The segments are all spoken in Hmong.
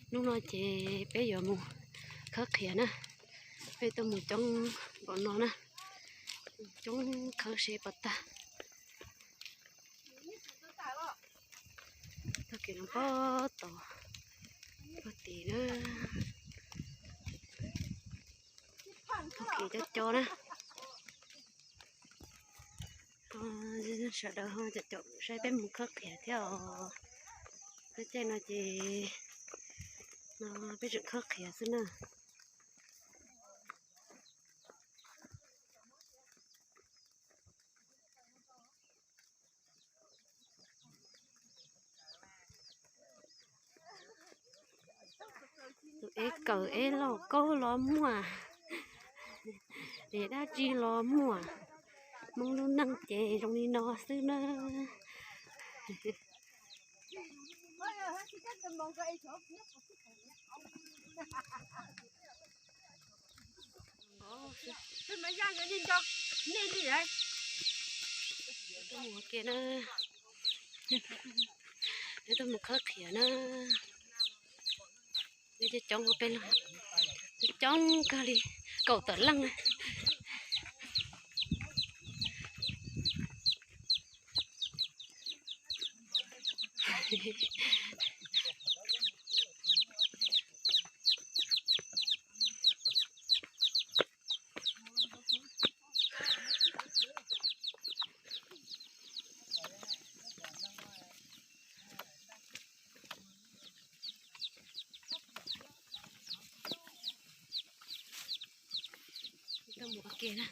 Hnub no ces peb yuav mus khawb qhiav na. Peb tuaj mus coob npaum no na, coob khawb seb puas tag. Tag kis no pob tod, pob tid na, tag kis coob coob na. Sawv daws ho caum caum saib peb mus khawb qhiav thiab os. Lub caij no ces no peb tseem khawb qhiav xwb na. Tus eb kawm eb lauj kaub los muaj, es dab tsi los muaj. Hmoob lub neej ces zoo li no xwb na. Tuaj mus ua ke na, tuaj mus khawb qhiav na. Coob coob peb los, coob kawg li, kaum tawm leej na. Tuaj mus ua ke na.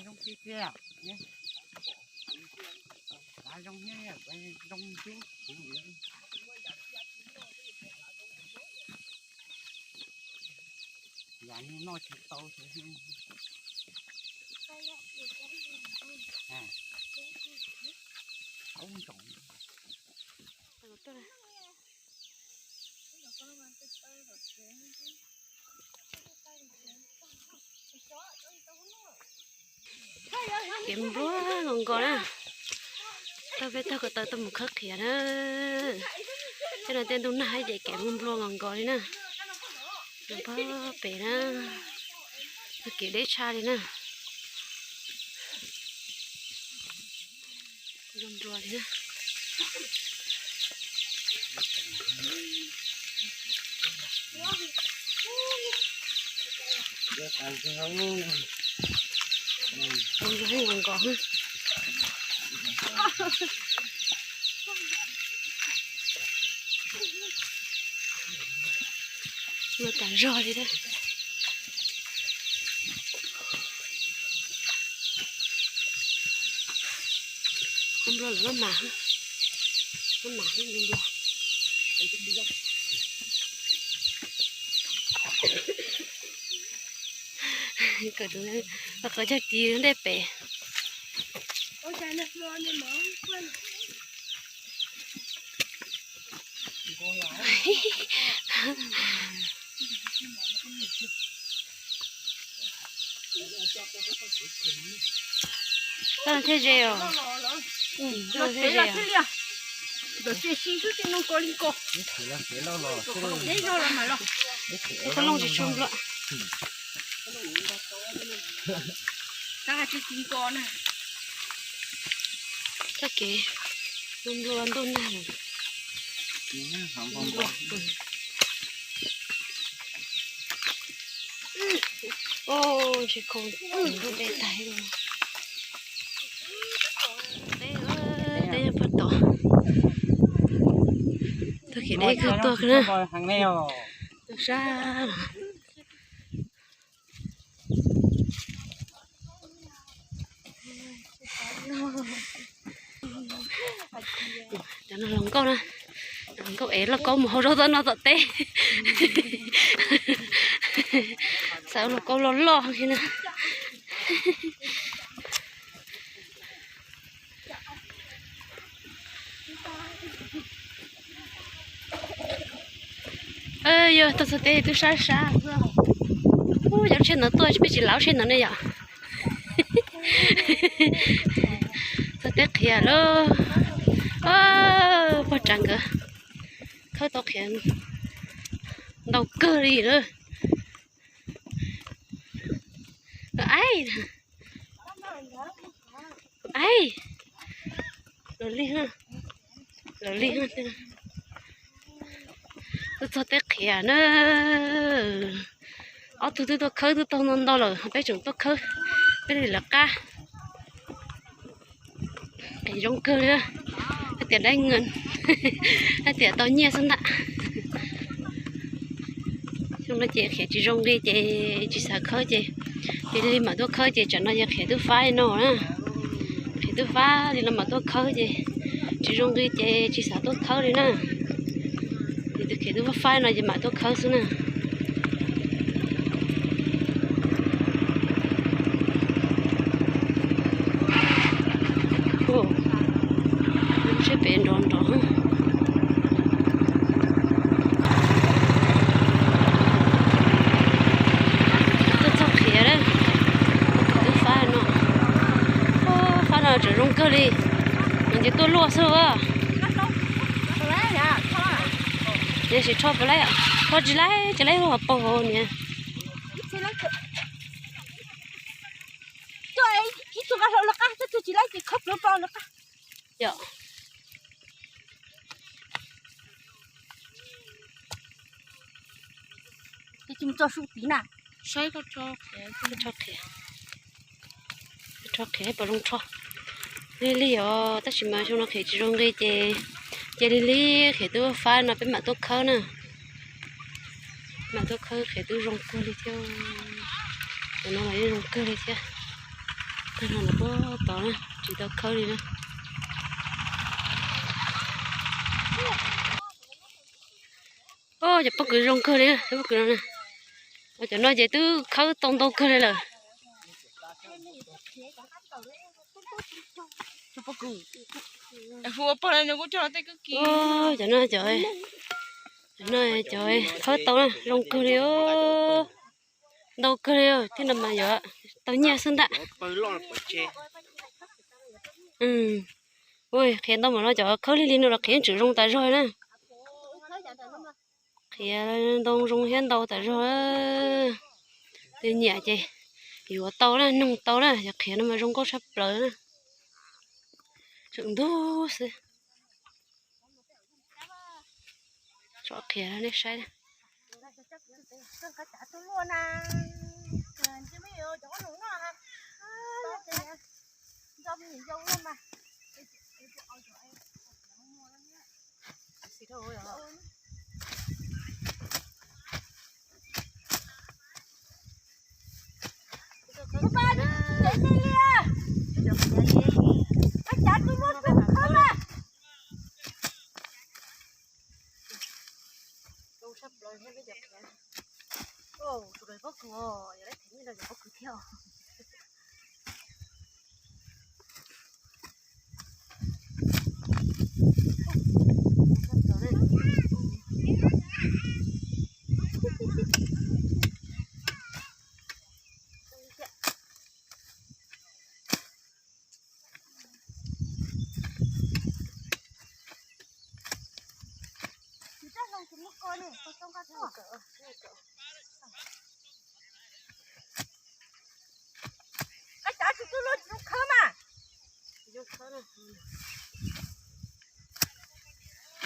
Zoo tiag tiag, zoo zoo zoo. Yam li no tsis tau. Kev nplua nkaus nkaus na. Tau peb taug ko taw tuaj mus khawb qhiav na. Tej no tej ntuj nag ces kev nplua nkaus nkaus li na. Nws pog pem na, kev deb tshaj li na. Nplua nplua li na. Nplua nkaus nkaus. Nplua tas zog li thiab. Nplua lawm maj mam, maj mam nplua. Kom tus qhov cag kis ntej pem. Koj thiaj ze os. Koj thiaj ze os. Ib qho looj tsis tshua nplua. Tag kev nplua ntuj nag. Ntshe khau ntuj deb tag li. Deb puag tod. Tag kev deb kawg tuaj na. Sab. Cov no hluas nkauj na, hluas nkauj ev lauj kaub mus hau zaub txob no tom teb. Xav lauj kaub loj loj li na. Yog tuaj txog teb twb sab sab xwb. Cov tsheb ntawd tuaj peb tsis laus tsheb ntawd ne yom. Txog teb qhiav lawm. Pog Tsav nkawd khawb tau qhiav ntau kawg li lawm. Aib, aib, los li, los li, twb txog teb qhiav na. Ob tug twb tuaj khawb twb tau ntau ntau lawm, peb tseem tuaj khawb peb li lawv qab. Qhiav zoo kawg li, hais tias dai ngas, hais tias tau nyiaj xwb ntag. Xyoo no ces qhiav tsis zoo nqi ces tsis xav khawb ces, ces li mam tuaj khawb ces tsam no ces qhiav twb fab li no na. Qhiav twb fab li no mam tuaj khawb ces tsis zoo nqi ces tsis xav tuaj khawb li na. Ces tus qhiav twb fab fab no ces mam tuaj khawb xwb na. Seb pem nrov nrov. Tuaj txog qhiav lawm, twb fab no, fab no tseem zoo kawg li. Ces tuaj luaj xwb as. Ces tsis rho puas laib, rho tsis laib, tsis laib ua paug hauv niam. Yom. Rho qhiav, rho qhiav, rho qhiav puas zoo rho. Lig lig os, tab sis mas xyoo no qhiav tsis zoo nqi ces, ces lig lig qhiav twb fab no peb mam tuaj khawb na. Mam tuaj khawb qhiav twb zoo kawg li thiab. Cov no los yeej zoo kawg li thiab. Tag no los puag tod na, tsis tau khawb li na. Cov pob kws zoo kawg li, pob kws no. Cov no ces twb khawb tau ntau kawg li lawm. Cov no, cov no, cov khawb tau na, zoo kawg li os. Ntau kawg li thiab no mas yuav tau nyiaj xwb ntag. Ua qhiav ntau mas no cov khawb lig lig no los qhiav tseem zoo tas zog na. Qhiav ntau zoo thiab ntau tas zog. Tej nyiam ces yuav tau na, noog tau na, yog qhiav no mas zoo nkauj tshaj plaws na. Tseem ntug xwb. Tso qhiav nej saib. Tus pob kws, yog lawv them nyiaj rau cov pob kws thiab os. Koj cav tsis tub luaj tsis zoo khawb mas.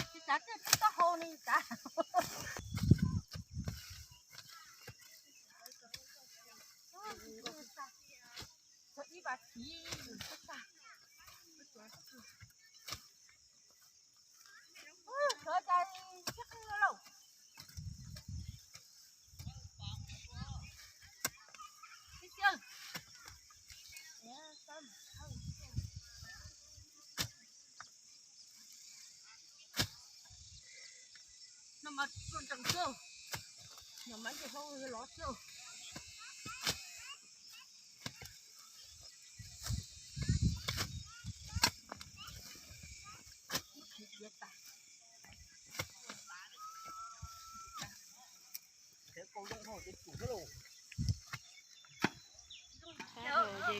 Tsis cav tej tub taub hau ni cav. Ib vas thiv. No mas tsuas ntsees xwb, no mas ntses hau lov xwb. Qhov zoo ces tsum xwb lauj.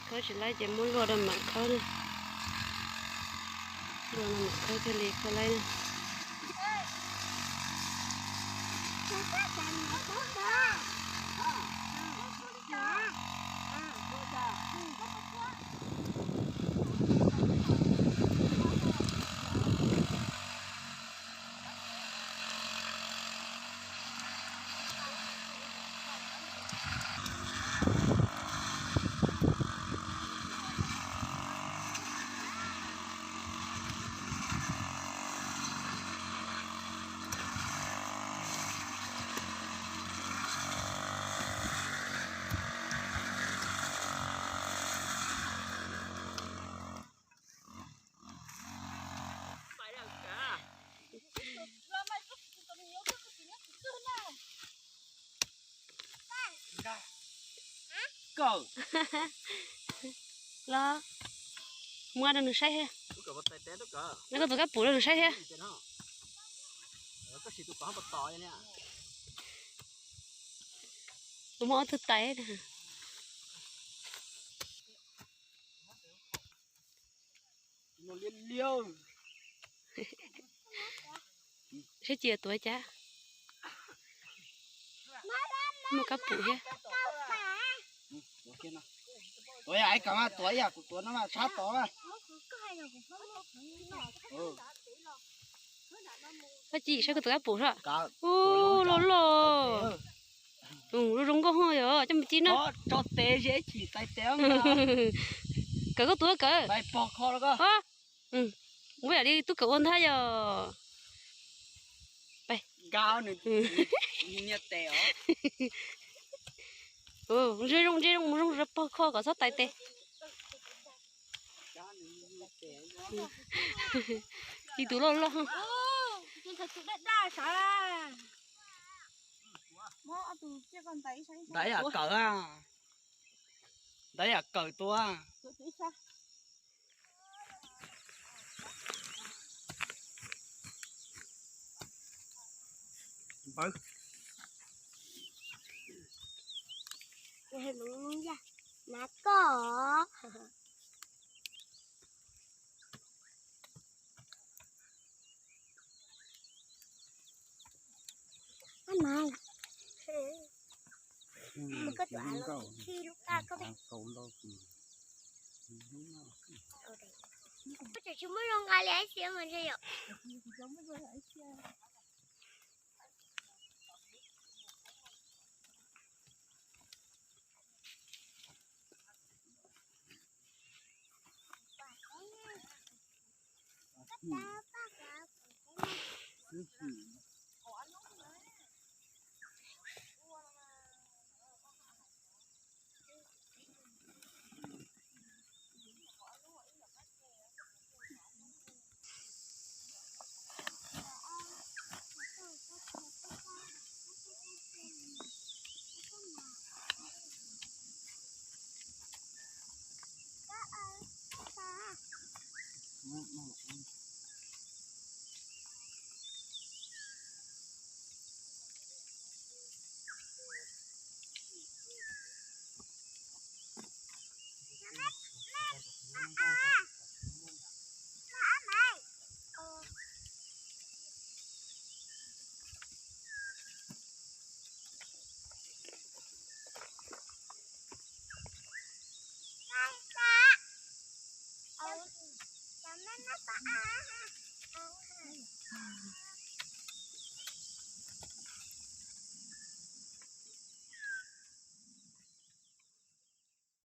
Khawb tsis laib ces muab luaj rau mam khawb na. Luaj no mam khawb thiaj li khawb laib na. Kawm. Los muab rau nws saib thiab. Muab koj tus kab pum rau nws saib thiab. Kuv muab ob tug tais. Saib cia tuav cas. Muaj kab pum thiab. Tuav yam, tuav yam kuv tuav no mas tshab tod mas. Koj cia saib koj tus kab pum soj. Ub, loj loj. Zoo zoo nkauj yom, coj mus ci no. Tso tes ze chim tais tes. Kawm koj tuav kawm. Muab yam li tub kawm ua ntag yom. Nws niag tes os. Ntsia zoo, ntsia zoo mus zoo rau pog kho kom txhob tais tes. Ci tus loj loj. Ntaiv yam kawm, ntaiv yam kawm tua. Npawv. Nav koj. Ab mas. Koj tuav los khi lub kab koj. Koj tseem tsis muab zoo nqa li ib xiab mas ntshe yom.